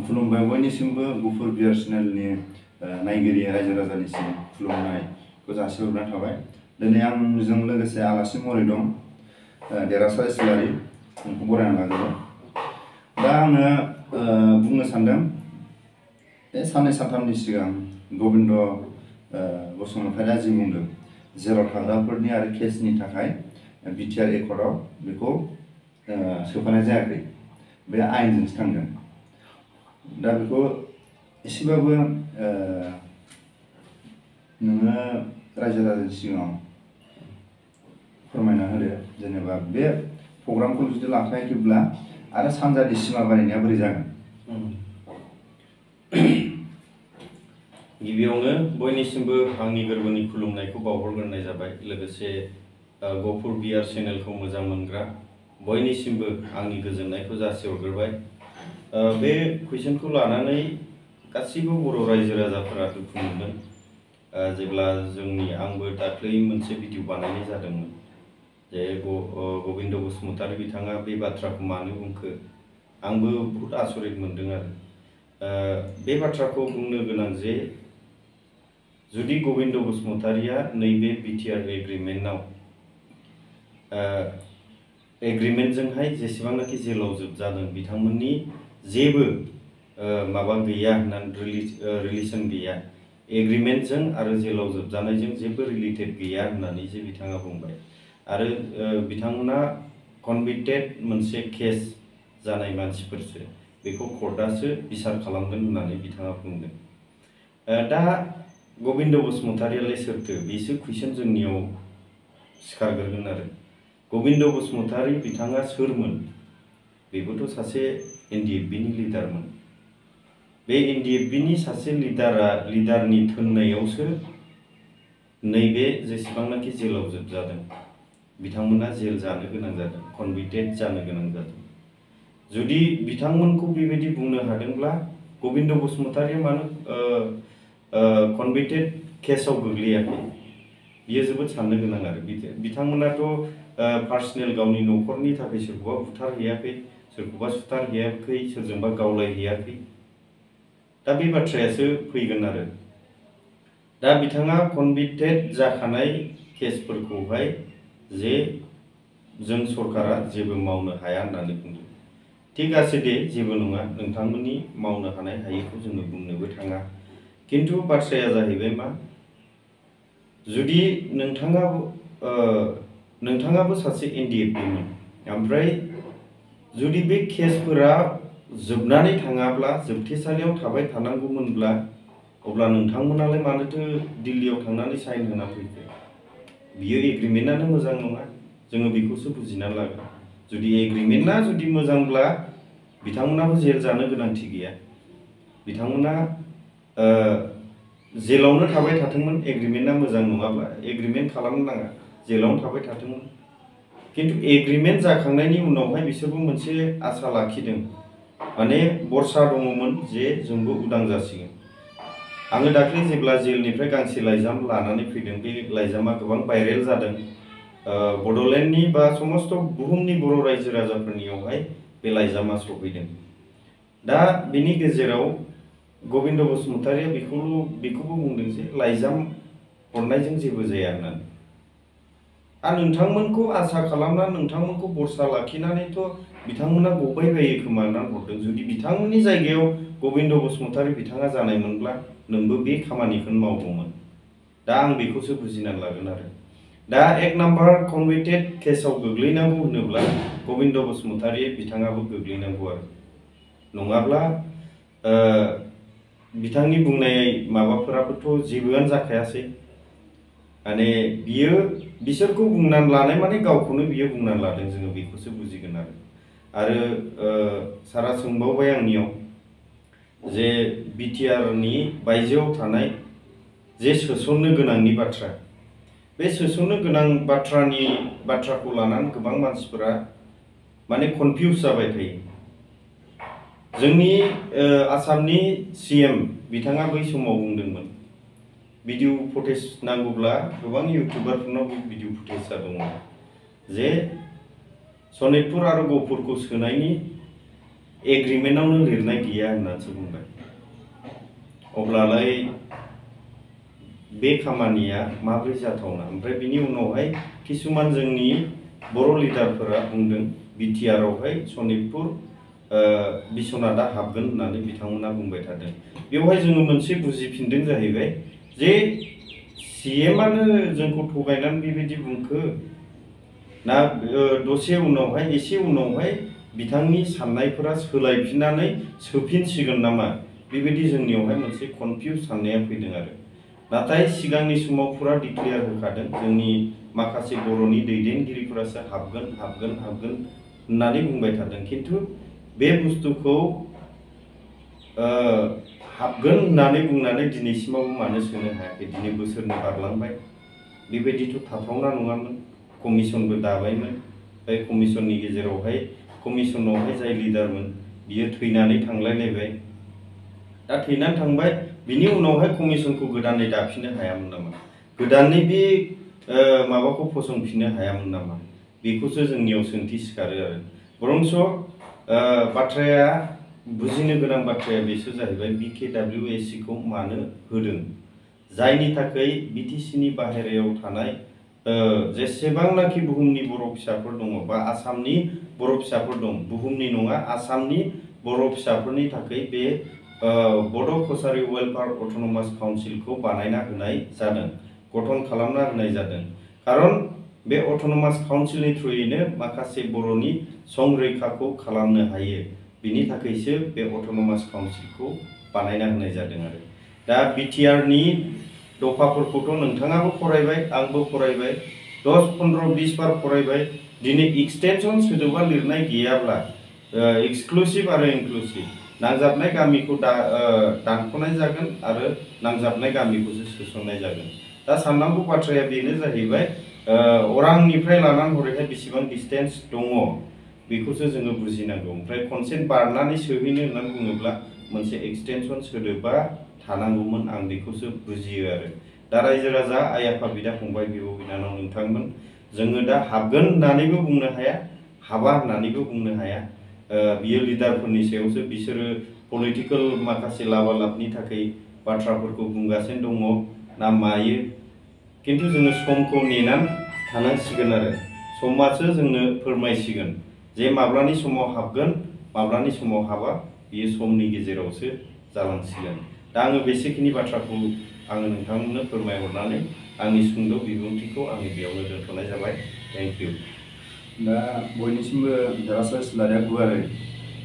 खुलुमबाय बयनिसिमबो गुफुर बियार चेनेलनि नायगिरि रायजो राजानिसिम खुलुमनायखौ जासिहरनाय थाबाय। दिनै आंजों लोगोसे आलासि महरै दं देरहासार इस्लारि, नोंखौ बरायना लाग्रोबाय। दा आङो बुंनो सानदों बे साननै सानथामनि सिगां गबिन्द बसुमतारिया जि बुंदों जेराव थाग्राफोरनि आरो केसनि थाखाय बिटिआर एकर्डआव बेखौ सोफानाय जायाखै, बे आयेनजोंसो थांदों। दा बेखौ एसेबाबो नोङो रायजो राजानि सिगाङाव फोरमायना होदो, जेनेबा बे प्रग्रामखौ जुदि लाफायाखैब्ला आरो सानजानि सिमा बानायनाया बोरै जागोन? गिबियावनो बयनिसिमबो आंनि गोरबोनि खुलुमनायखौ बावहरग्रोनाय जाबाय। लोगोसे गुफुर बियार चेनेलखौ मोजां मोनग्रा बयनिसिमबो आंनि गोजोननायखौ जासिहरग्रोबाय। बे कुइसनखौ लानानै गासिबो बर' रायजो राजाफोरा दुखु मोनदों। जेब्ला आंबो दाख्लै मोनसे भिडिअ बानायनाय जादोंमोन जे गबिन्द बसुमतारि बिथाङा बे बाथ्राखौ मानो बुंखो, आंबो बहुत आसरित मोनदों आरो बे बाथ्राखौ बुंनो गोनां जे जुदि गबिन्द बसुमतारिया नैबे बिटिआर एग्रिमेन्टआव एग्रिमेन्टजोंहाय जेसेबांनाखि जेलाव जोबजादों बिथांमोननि जेबो माबा गैया होननानै रिलेसन गैया, एग्रिमेन्टजों आरो जेलाव जोबजानायजों जेबो रिलेटेड गैया होननानै जे बिथाङा बुंबाय। आरो बिथांमोना कनभिक्टेड मोनसे केस जानाय मानसिफोरसो, बेखौ कर्टआसो बिसार खालामगोन होननानै बिथाङा बुंदों। दा गबिन्द बसुमतारियालाय सोरथो, बेसो कुइसन जोंनियाव सिखारग्रोगोन आरो गबिन्द बसुमतारि बिथाङा सोरमोन? बेबोथ' सासे एनडिएफबिनि लिडारमोन। बे एनडिएफबिनि सासे लिडारनि थोननायावसो नैबे जेसेबांनाखि जेलाव जोबजादों बिथांमोना जेल जानो गोनां जादों, कनभिक्टेड जानो गोनां जादों। जुदि बिथांमोनखौ बेबायदि बुंनो हादोंब्ला गबिन्द बसुमतारिया मानो कनभिक्टेड केसाव गोग्लैयाखै? बियो जोबोद साननो गोनां आरो बिथांमोनाथ' पार्सनेल गावनि न'खरनि थाखाय सोरखौबा बुथारहैयाखै, सोरखौबा सुथारहैयाखै, सोरजोंबा गावलायहैयाखै। दा बे बाथ्रायासो फैगोन आरो दा बिथाङा कनभिक्टेड जाखानाय केसफोरखौहाय जे जों सरकारा जेबो मावनो हाया होननानै बुंदों। थिग आसे दे, जेबो नङा, नोंथांमोननि मावनो हानाय हायैखौ जोङो बुंनोबो थाङा। किन्तु बाथ्राया जाहैबाय मा, जुदि नोंथाङाबो सासे एनडिएफबिमोन, ओमफ्राय जुदि बे केसफोरा जोबनानै थाङाब्ला, जोबथेसालियाव थाबाय थानांगौमोनब्ला, अब्ला नोंथांमोनालाय मानोथो दिल्लीयाव थांनानै साइन होना फैखो? बियो एग्रिमेन्टआनो मोजां नङा, जोङो बेखौसो बुजिनानै लागोन। जुदि एग्रिमेन्टआ जुदि मोजांब्ला बिथांमोनाबो जेल जानो गोनांथि गैया, बिथांमोना जेलावनो थाबाय थाथोंमोन। एग्रिमेन्टआ मोजां नङाब्ला एग्रिमेन्ट खालामनो नाङा, जेलावनो थाबाय थाथोंमोन। किन्तु एग्रिमेन्ट जाखांनायनि उनावहाय बिसोरबो मोनसे आसा लाखिदों, माने बरसा दङमोन जे जोंबो उदां जासिगोन। आङो दाख्लै जेब्ला जेलनिफ्राय गांसे लाइजाम लानानै फैदों, बे लाइजामा गोबां भाइरेल जादों। बड'लेण्डनि बा समस्त बुहुमनि बर' रायजो राजाफोरनियावहाय बे लाइजामा सफैदों। दा बिनि गेजेराव गबिन्द बसुमतारिया बेखौबो बुंदों जे लाइजाम हरनायजों जेबो जाया होननानै। नोंथांमोनखौ आसा खालामना, नोंथांमोनखौ बरसा लाखिनानैथ' बिथांमोना गबायबायो खोमा होननानै हरदों। जुदि बिथांमोननि जायगायाव गबिन्द बसुमतारि बिथाङा जानायमोनब्ला नोंबो बे खामानिखौनो मावगौमोन। दा आं बेखौसो बुजिनानै लागोन आरो दा एक नाम्बार कनभिक्टेड केसाव गोग्लैनांगौ होनोब्ला गबिन्द बसुमतारि बिथाङाबो गोग्लैनांगौ आरो नङाब्ला बिथांनि बुंनाय माबाफोराबोथ' जेबोआनो जाखायासै। माने बिसोरखौ बुंनानै लानाय माने गावखौनो बियो बुंनानै लादों, जोङो बेखौसो बुजिगोन आरो सारा सोंबावबाय आंनियाव जे बिटिआरनि बायजोआव थानाय जे सोसननो गोनांनि बाथ्रा, बे सोसननो गोनां बाथ्राखौ लानानै गोबां मानसिफोरा माने कनफिउज जाबाय थायो। जोंनि आसामनि CM बिथाङा बै समाव बुंदोंमोन, भिडिअ फुटेज नांगौब्ला गोबां इउटिउबारफोरनाव बे भिडिअ फुटेजआ दङ, जे सनितपुर आरो गहपुरखौ सोनायनि एग्रिमेन्टआवनो लिरनाय गैया होननानैसो बुंबाय। अब्लालाय बे खामानिया माबोरै जाथावना? ओमफ्राय बिनि उनावहाय किसुमान जोंनि बर' लिडारफोरा बुंदों बिटिआरआवहाय सनितपुर बिश्वनाथआ हाबगोन होननानै बिथांमोना बुंबाय थादों। बेवहाय जोङो मोनसे बुजिफिनदों जाहैबाय जे सिएमआनो जोंखौ थगायनानै बेबायदि बुंखो ना दसे उनावहाय एसे उनावहाय बिथांनि साननायफोरा सोलायफिननानै सोफिनसिगोन नामा? बेबायदि जोंनियावहाय मोनसे कनफिउज साननाया फैदों आरो। नाथाय सिगांनि समाव फुरा डिक्लेयार होखादों जोंनि माखासे बर'नि दैदेनगिरिफोरासो हाबगोन होननानै बुंबाय थादों। खिन्थु बे बुस्थुखौ हाबगोन होननानै बुंनानै दिनैसिमावबो मानो सोनो हायाखै? दिनै बोसोरनै बारलांबाय, बेबायदिथ' थाथावना नङामोन। कमिसनबो दाबायमोन, बे कमिसननि गेजेरावहाय कमिसनावहाय जाय लिडारमोन बियो थैनानै थांलायलायबाय। दा थैनानै थांबाय, बिनि उनावहाय कमिसनखौ गोदानै दाफिननो हायामोन नामा? गोदानै बे माबाखौ फसंफिननो हायामोन नामा? बेखौसो जोंनियाव सोंथि सिखारो आरो। बरंस बाथ्राया बुजिनो गोनां बाथ्राया बेसो जाहैबाय BKWSCखौ मानो होदों? जायनि थाखाय बिटिसिनि बाहेरायाव थानाय जेसेबांनाखि बुहुमनि बर' फिसाफोर दङ बा आसामनि बर' फिसाफोर दं, बुहुमनि नङा आसामनि बर' फिसाफोरनि थाखाय बे बड' कसारि वेलफेयार अट'नमास काउन्सिलखौ बानायना होनाय जादों, गठन खालामना होनाय जादों। खारन बे अट'नमास काउन्सिलनि थ्रुयैनो माखासे बर'नि संरैखाखौ खालामनो हायो, बिनि थाखायसो बे अट'नमास काउन्सिलखौ बानायना होनाय जादों आरो। दा बिटिआरनि दफाफोरखौथ' नोंथाङाबो फरायबाय, आंबो फरायबाय, 10-15-20 बार फरायबाय। दिनै एक्सटेनसन सोदोबा लिरनाय गैयाब्ला एक्सक्लुसिभ आरो इनक्लुसिभ नांजाबनाय गामिखौ दानख'नाय जागोन आरो नांजाबनाय गामिखौसो सोसननाय जागोन। दा साननांगौ बाथ्राया बेनो जाहैबाय अरांनिफ्राय लानानै हरैहाय बेसेबां डिस्टेन्स दङ बेखौसो जोङो बुजिनांगौ। ओमफ्राय कनसेन्ट बारनानै सोहैनो होननानै बुङोब्ला मोनसे एक्सटेनसन सोदोबा थानांगौमोन, आं बेखौसो बुजियो आरो। दा रायजो राजा, आइ आफा, बिदा फंबाय, बिब' बिनानाव नोंथांमोन, जोङो दा हाबगोन होननानैबो बुंनो हाया, हाबा होननानैबो बुंनो हाया। बियो लिडारफोरनि सायावसो, बिसोरो पलिटिकेल माखासे लाबालाबनि थाखाय बाथ्राफोरखौ बुंगासिनो दङ ना मायो। खिन्थु जोङो समखौ नेनानै थानांसिगोन आरो। समासो जोंनो फोरमायसिगोन जे माब्लानि समाव हाबगोन, माब्लानि समाव हाबा, बियो समनि गेजेरावसो जालांसिगोन। दा आङो बेसेखिनि बाथ्राखौ आङो नोंथांमोननो फोरमायहरनानै आंनि सुंद' बिबुंथिखौ आङो बेयावनो दोनथ'नाय जाबाय। Thank you. दा बयनिसिमबो देरहासार इस्लारिया गुवारै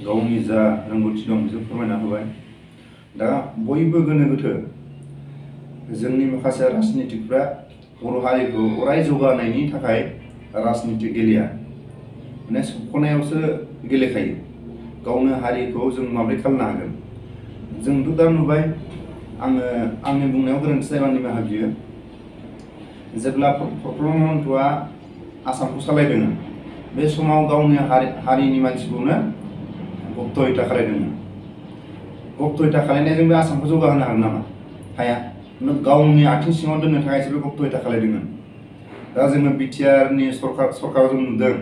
गावनि जा रोंगौथि दं बेखौ फोरमायना होबाय। दा बयबो गोनो गोथो, जोंनि माखासे राजनितिकफ्रा बर' हारिखौ अराय जौगानायनि थाखाय राजनिति गेलेया, माने सोबख'नायावसो गेलेखायो। गावनो हारिखौ जों माबोरै खालामनो हागोन? जोंथ' दा नुबाय, आंनि बुंनायाव गोरोन्थि जायोबा निमाहा बियो, जेब्ला प्रफुल्ल महन्तआ आसामखौ सालायदोंमोन बे समाव गावनि हारिनि मानसिखौनो गप्त हत्या खालायदोंमोन। गप्त हत्या खालायनायजों बे आसामखौ जौगाहोनो हागोन नामा? हाया। गावनि आथिं सिङाव दोननो थाखायसो बे गप्त हत्या खालायदोंमोन। दा जोङो बिटिआरनि सरकार जों नुदों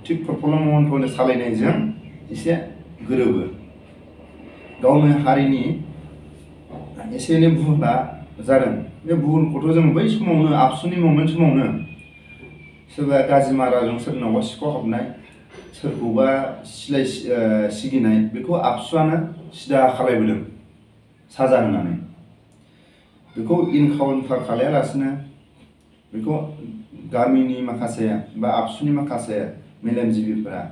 थिग प्रफुल्ल महन्तनि सालायनायजों एसे गोरोबो। गावनि हारिनि एसे एनै भुला जादों, बे भुलखौथ' जों बै समावनो आबसुनि मोमेन्ट समावनो सोरबा गाज्रि माराजों सोरनावबा सिखाव हाबनाय, सोरखौबा सिलाइ सिगिनाय, बेखौ आबसुआनो सिदा खालायबोदों साजा होनानै। बेखौ इनकाउन्टार खालायालासिनो बेखौ गामिनि माखासे बा आबसुनि माखासे मेलेमजिबिफोरा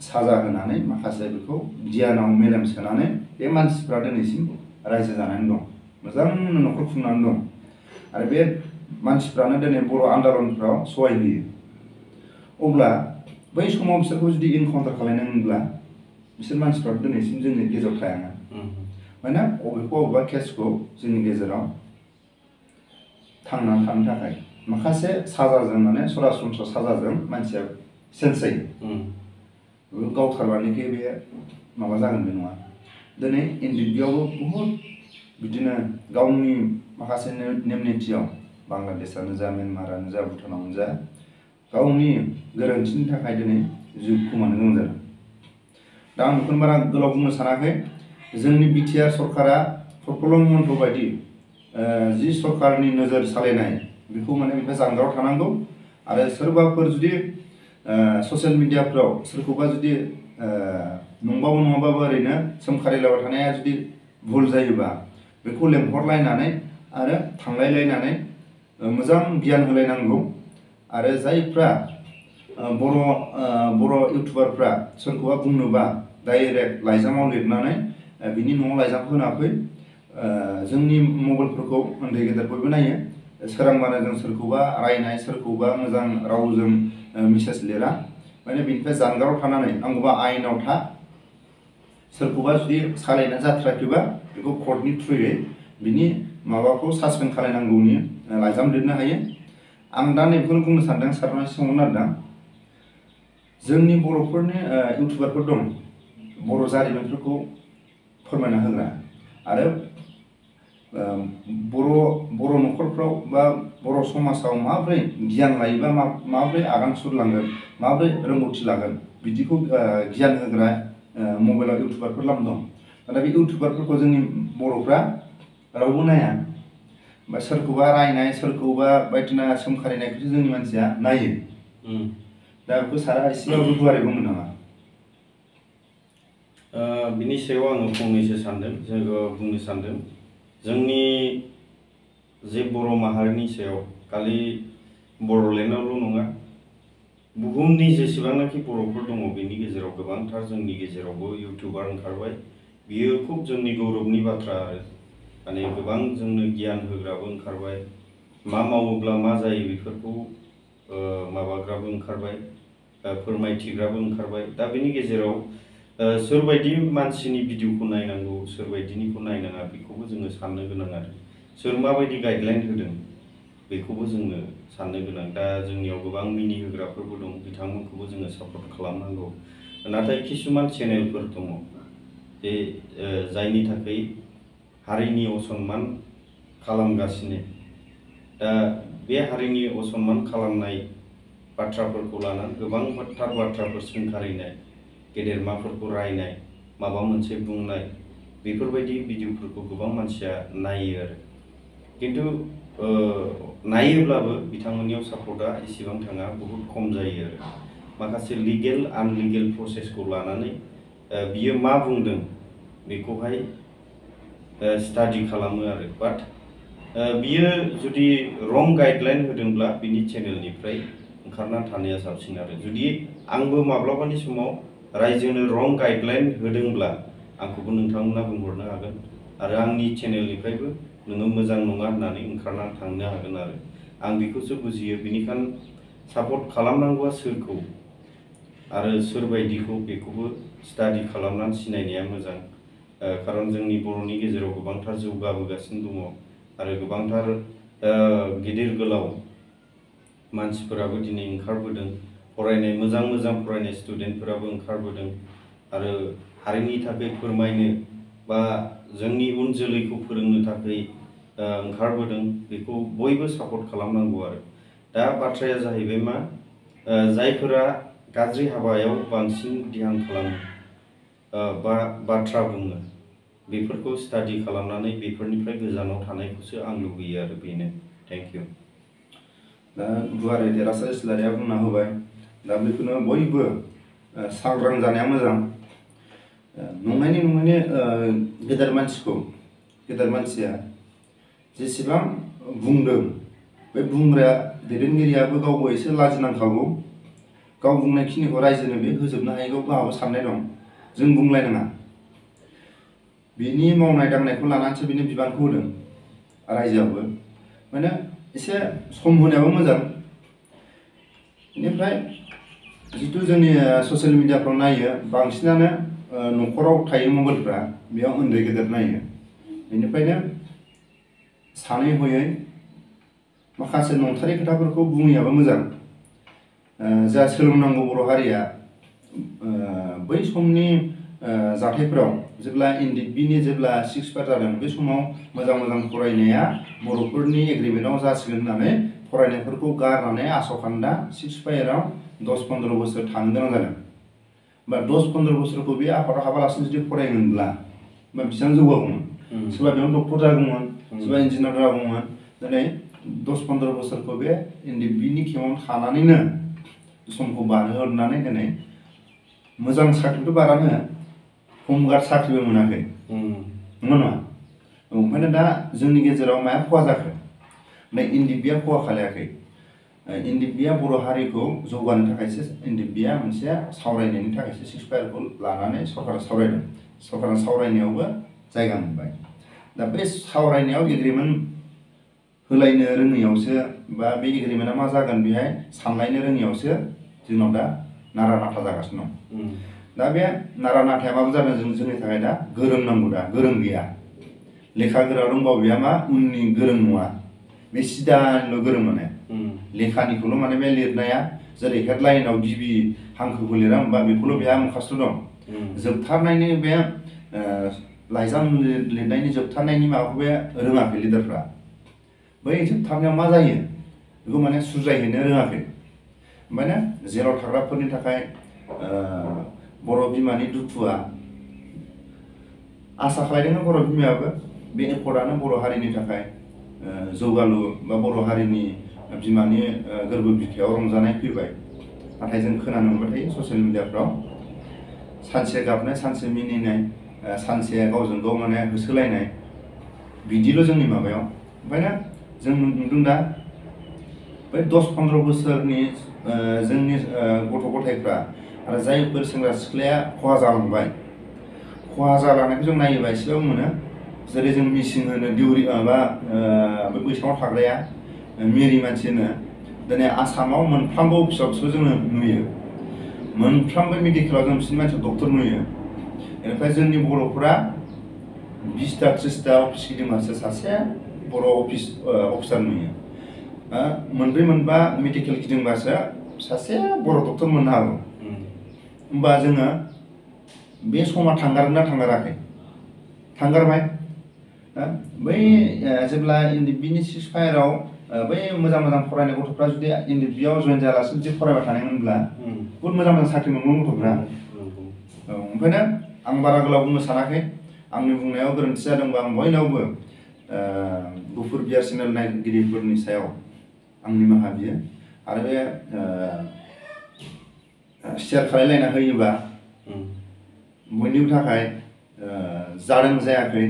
साजा होनानै माखासे बेखौ गियानाव मेलेम सोनानै बे मानसिफ्रा दिनैसिम रायजो जानानै दं, मोजां न'खर खुंनानै दं। आरो बे मानसिफ्रानो दिनै बर' आन्दालनफ्राव सहाय होयो। अब्ला बै समाव बिसोरखौ जुदि इनकाउन्टार खालायनांगौब्ला बिसोर मानसिफ्रा दिनैसिम जोंनि गेजेराव थायाना, माने अबेबा केसखौ जोंनि गेजेराव थांनानै थानो थाखाय माखासे साजाजों, माने सरासनस्रा साजाजों मानसिया सेन्स जायो। गावथारबानोखि बे माबा जागोन बे नङा। दिनै एनडिपिआवबो बहुद बिदिनो गावनि माखासे नेम निथियाव, बांलादेशआनो जा, म्यानमारानो जा, भुटानावनो जा, गावनि गोरोन्थिनि थाखाय दिनै जिउ खोमानो गोनां जादों। दा आं बेखौनो बारा गोलाव बुंनो सानाखै जोंनि बिटिआर सरकारा प्रफुल्ल मन्त्र बायदि जि सरकारनि नोजोर सालायनाय बेखौ माने बेनिफ्राय जानगाराव थानांगौ आरो सोरबाफोर जुदि ससियेल मिडियाफ्राव सोरखौबा जुदि नंबाबो नङाबाबो ओरैनो सोमखारिलाबाय थानाया जुदि भुल जायोबा बेखौ लेंहरलायनानै आरो थांलायलायनानै मोजां गियान होलायनांगौ आरो जायफ्रा बर' इउटुबारफ्रा सोरखौबा बुंनोबा डाइरेक्ट लाइजामाव लिरनानै बिनि न'आव लाइजाम होना फै जोंनि मबाइलफोरखौ उन्दै गेदेर बयबो नायो सोरांबानो जों सोरखौबा रायनाय सोरखौबा मोजां रावजों मेसेज लिरा माने बिनिफ्राय जानगाराव थानानै नांगौबा आयेनाव था सोरखौबा जुदि सालायनाय जाथ्राखैबा बेखौ कर्टनि थ्रुयै बिनि माबाखौ सासपेन्ड खालायनांगौनि लाइजाम लिरनो हायो आं दा नैखौनो बुंनो सानदों सारनाय सोंहरनो नागिरदों जोंनि बर'फोरनि इउटुबारफोर दं बर' जारिमिनफोरखौ फोरमायना होग्रा आरो बर' न'खरफ्राव बा बर' समाजाव माबोरै गियान लायोबा माबोरै आगान सुरलांगोन माबोरै रोंगौथि लागोन बिदिखौ गियान होग्रा मबाइलाव इउटुबारफोर लाम दं नाथाय बे इउटुबारफोरखौ जोंनि बर'फ्रा रावबो नाया बा सोरखौबा रायनाय सोरखौबा बायदिना सोमखारिनायखौसो जोंनि मानसिया नायो दा बेखौ सारा एसेबाबो गुवारै बुंनो नामा बिनि सायाव आङो फंनैसो बुंनो सानदों जोंनि जे बर' माहारिनि सायाव खालि बर'लेण्डआवल' नङा बुहुमनि जेसेबांनाखि बर'फोर दङ बेनि गेजेराव गोबांथार जोंनि गेजेरावबो इउटुबार ओंखारबाय बियो खुब जोंनि गौरबनि बाथ्रा आरो माने गोबां जोंनो गियान होग्राबो ओंखारबाय मा मावोब्ला मा जायो बेफोरखौ माबाग्राबो ओंखारबाय फोरमायथिग्राबो ओंखारबाय दा बेनि गेजेराव सोरबायदि मानसिनि भिडिअखौ नायनांगौ सोरबायदिनिखौ नायनाङा बेखौबो जोङो साननो गोनां आरो सोर माबायदि गाइडलाइन होदों बेखौबो जोङो साननो गोनां दा जोंनियाव गोबां मिनि होग्राफोरबो दं बिथांमोनखौबो जोङो सापर्ट खालामनांगौ नाथाय किसुमान चेनेलफोर दङ जे जायनि थाखाय हारिनि असनमान खालामगासिनो दा बे हारिनि असनमान खालामनाय बाथ्राफोरखौ लानानै गोबांथार बाथ्राफोर सोंखारिनाय गेदेरमाफोरखौ रायनाय माबा मोनसे बुंनाय बेफोरबायदि भिडिअफोरखौ गोबां मानसिया नायो आरो किन्तु नायोब्लाबो बिथांमोननियाव सापर्टआ एसेबां थाङा बहुद खम जायो आरो माखासे लिगेल आनलिगेल प्रसेसखौ लानानै बियो मा बुंदों बेखौहाय स्टाडि खालामो आरो बाट बियो जुदि रं गाइडलाइन होदोंब्ला बिनि चेनेलनिफ्राय ओंखारना थानाया साबसिन आरो जुदि आंबो माब्लाबानि समाव रायजोनो रं गाइडलाइन होदोंब्ला आंखौबो नोंथांमोना बुंहरनो हागोन आरो आंनि चेनेलनिफ्रायबो नोङो मोजां नङा होननानै ओंखारना थांनो हागोन आरो आं बेखौसो बुजियो बेनिखायनो सापर्ट खालामनांगौआ सोरखौ आरो सोरबायदिखौ बेखौबो स्टाडि खालामनानै सिनायनाया मोजां खारन जोंनि बर'नि गेजेराव गोबांथार जौगाबोगासिनो दङ आरो गोबांथार गिदिर गोलाव मानसिफोराबो दिनै ओंखारबोदों फरायनाय मोजां फरायनाय स्टुडेन्टफोराबो ओंखारबोदों आरो हारिनि थाखाय फोरमायनो बा जोंनि उन जोलैखौ फोरोंनो थाखाय ओंखारबोदों बेखौ बयबो सापर्ट खालामनांगौ आरो दा बाथ्राया जाहैबाय मा जायफोरा गाज्रि हाबायाव बांसिन ध्यान खालामो बा बाथ्रा बुङो बेफोरखौ स्टाडि खालामनानै बेफोरनिफ्राय गोजानाव थानायखौसो आं लुबैयो आरो बेनो थेंक इउ दा गुवारै देरहासार इस्लारिया बुंना होबाय दा बेखौनो बयबो सांग्रां जानाया मोजां नंनायनि गेदेर मानसिया जेसेबां बुंदों बे बुंग्राया दैदेनगिरियाबो गावबो एसे लाजिनांखागौ गाव बुंनायखिनिखौ रायजोनो बे होजोबनो हायैखौ गावहाबो साननाय दं जों बुंलायनाङा बिनि मावनाय दांनायखौ लानानैसो बिनि बिबानखौ होदों रायजोआबो माने एसे सम होनायाबो मोजां बेनिफ्राय जितु जोंनि ससियेल मिडियाफ्राव नायो बांसिनानो न'खराव थायो मबाइलफ्रा बेयाव उन्दै गेदेर नायो बेनिफ्रायनो सानै हयै माखासे नंथारै खोथाफोरखौ बुङैयाबो मोजां जा सोलोंनांगौ बर' हारिया बै समनि जाथायफोराव जेब्ला एनडिएफबिनि जेब्ला 6 बार जादों बे समाव मोजां फरायनाया बर'फोरनि एग्रिमेन्टआव जासिगोन होननानै फरायनायफोरखौ गारनानै आसखान्दा 6 फायाराव 10-15 बोसोर थानो गोनां जादों बा 10-15 बोसोरखौ बे आफादाव हाबालासिनो जुदि फरायोमोनब्ला बा बेसेबां जौगागौमोन सोरबा बेयाव डक्टर जागौमोन सोरबा इन्जिनियार जागौमोन दिनै 10-15 बोसोरखौ बे बिनि खेमाव थानानैनो समखौ बारहोहरनानै दिनै मोजां साख्रिथ' बारानो हमगार्ड साख्रिबो मोनाखै नंगौ नङा ओंखायनो दा जोंनि गेजेराव माया खहा जाखो एनडिएफबिआ खहा खालायाखै एनडिएफबिआ बर' हारिखौ जौगानो थाखायसो एनडिएफबिआ मोनसे सावरायनायनि थाखायसो 6 लानानै सरकारा सावरायदों सरकारा सावरायनायावबो जायगा मोनबाय दा बे सावरायनायाव एग्रिमेन्ट होलायनो रोङैयावसो बा बे एग्रिमेन्टआ मा जागोन बेहाय सानलायनो रोङैयावसो जोंनाव दा नारा नाथा जागासिनो दं दा बे नारा नाथाया माबो जादों जोंनि थाखाय दा गोरों नांगौ दा गोरों गैया लेखा गोरा दंबाबो बेहा मा उननि गोरों नङा बे सिदानिल' गोरों माने लेखानिखौल' माने बे लिरनाया जेरै हेडलाइनाव गिबि हांखोखौ लिरा होमबा बेखौल' बेहा मुखास्थ' दं जोबथारनायनि बे लाइजाम लिरनायनि जोबथारनायनि माबाखौ बे रोङाखै लिडारफ्रा बै जोबथारनायाव मा जायो बेखौ माने सुद्रायहैनो रोङाखै ओंखायनो जेराव थाग्राफोरनि थाखाय बर' बिमानि दुखुआ आसा खालायदोंमोन बर' बिमायाबो बे एकर्डआनो बर' हारिनि थाखाय जौगालु बा बर' हारिनि बिमानि गोरबो बिखायाव रंजानाय फैबाय नाथाय जों खोनानो मोनबाय थायो ससियेल मिडियाफ्राव सानसे गाबनाय सानसे मिनिनाय सानसे गावजों गाव माने होसोलायनाय बिदिल' जोंनि माबायाव ओंखायनो जों नुदों दा बै 10-15 बोसोरनि जोंनि गथ' गथायफ्रा आरो जायफोर सेंग्रा सिख्लाया खहा जालांबाय खहा जालांनायखौ जों नायोबा एसेबाबो मोनो जेरै जों मिसिं होनो दिउरि माबा बे बैसाङाव थाग्राया मेरि मानसिनो दिनै आसामाव मोनफ्रोमबो अफिसावसो जोङो नुयो मोनफ्रोमबो मेडिकेलाव जों बिसोरनि मानसिखौ डक्टर नुयो बेनिफ्राय जोंनि बर'फोरा 20-30 अफिस गिदिंबासो सासे बर' अफिसार नुयो 4-5 मेडिकेल गिदिंबासो सासे बर' डक्टर मोननो हागौ होमबा जोङो बे समा थांगारगोन ना थांगाराखै थांगारबाय बै जेब्ला एनडिएफबिनि 6 बै मोजां फरायनाय गथ'फ्रा जुदि एनडिएफबिआव जइन जायालासिनो जुदि फरायबाय थानायमोनब्ला बहुद मोजां साख्रि मोनगौमोन गथ'फ्रा ओंखायनो आं बारा गोलाव बुंनो सानाखै आंनि बुंनायाव गोरोन्थि जादोंबा आं बयनावबो गुफुर बिआर चेनेल नायगिरिफोरनि सायाव आं निमाहा बियो आरो बे शेयार खालायलायना होयोबा बयनिबो थाखाय जादों जायाखै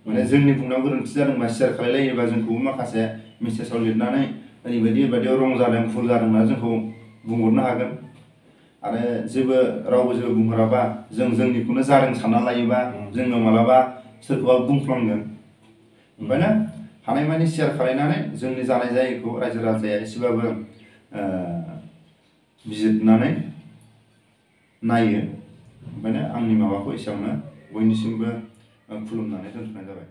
माने जोंनि बुंनायाव गोरोन्थि जादोंबा शेयार खालायलायोबा जोंखौबो माखासे मेसेजाव लिरनानै ओरैबायदियाव रं जादों भुल जादों होनना जोंखौ बुंहरनो हागोन आरो रावबो जेबो बुंहराबा जों जोंनिखौनो जादों सानना लायोबा जोङो मालाबा सोरखौबा बुंफ्लांगोन ओंखायनो हानायमानि शेयार खालायनानै जोंनि जानाय जायैखौ रायजो राजाया एसेबाबो बिजिरनानै नायो ओंखायनो आंनि माबाखौ एसेयावनो बयनिसिमबो खुलुमनानै दोनथ'नाय जाबाय।